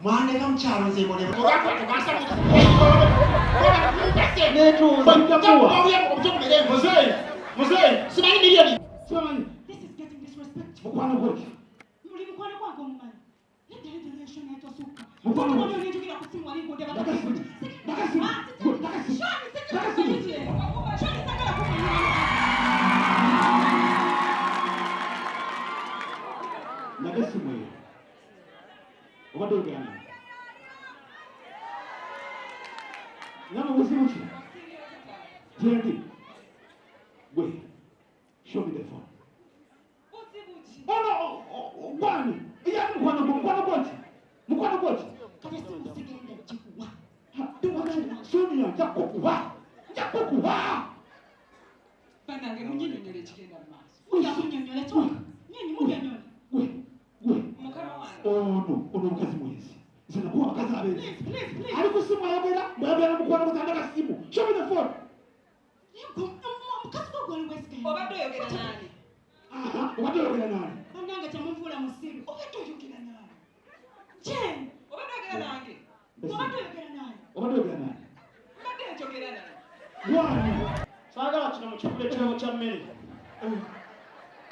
Mwandeka mukyalo nze mbone. Muzeeyi, muzeeyi. Simanyi milioni. Simanyi. This is getting disrespectful. Mukwano gwo ki? Muli mukwano gwange omumanyi. Nedda nedda ne Shoni tosukka. Mukwano gwo. Wali onenjogera ku simu wali ng'ondaba. Ndaka simu. Ndaka simu. Gwe, ndaka simu. Shoni Ndaka simu. Shoni sagala kumanya. Ndaga essimu eyo. Obadde oyogera nani? Ngamba buzibu ki? Gyendi. Gwe, show me the phone. Ono gwani? Yani mukwano gwo, mukwano gwo ki? Mukwano gwo ki? Kati essimu sigenda gikuwa. Sonia, nja kukuba. Nja kukuba. Bannange munyinyonyola ekigenda mu maaso. Mujja kunnyonnyola kyokka. Nyonyi munnyonnyola. Gwe, gwe. Mukama wange. Ono, ono omukazi mwenzi. Nze nakuwa abakazi abenzi. Please, please, please. Ali ku simu ayogera, bw'ayogera na mukwano gwe tandaka simu. Show me the phone. Omukazi gwo gwali gwesigaye. Obadde oyogera nani? Aha, obadde oyogera nani? Bannange temunfuula musiru. Obadde oyogera nani? Jane, Obadde oyogera nange? obadde oyogera nani? Obadde oyogera nani? Mbadde njogera naye. Gwani? Saagala kino mukifuule kirabo kya mmere.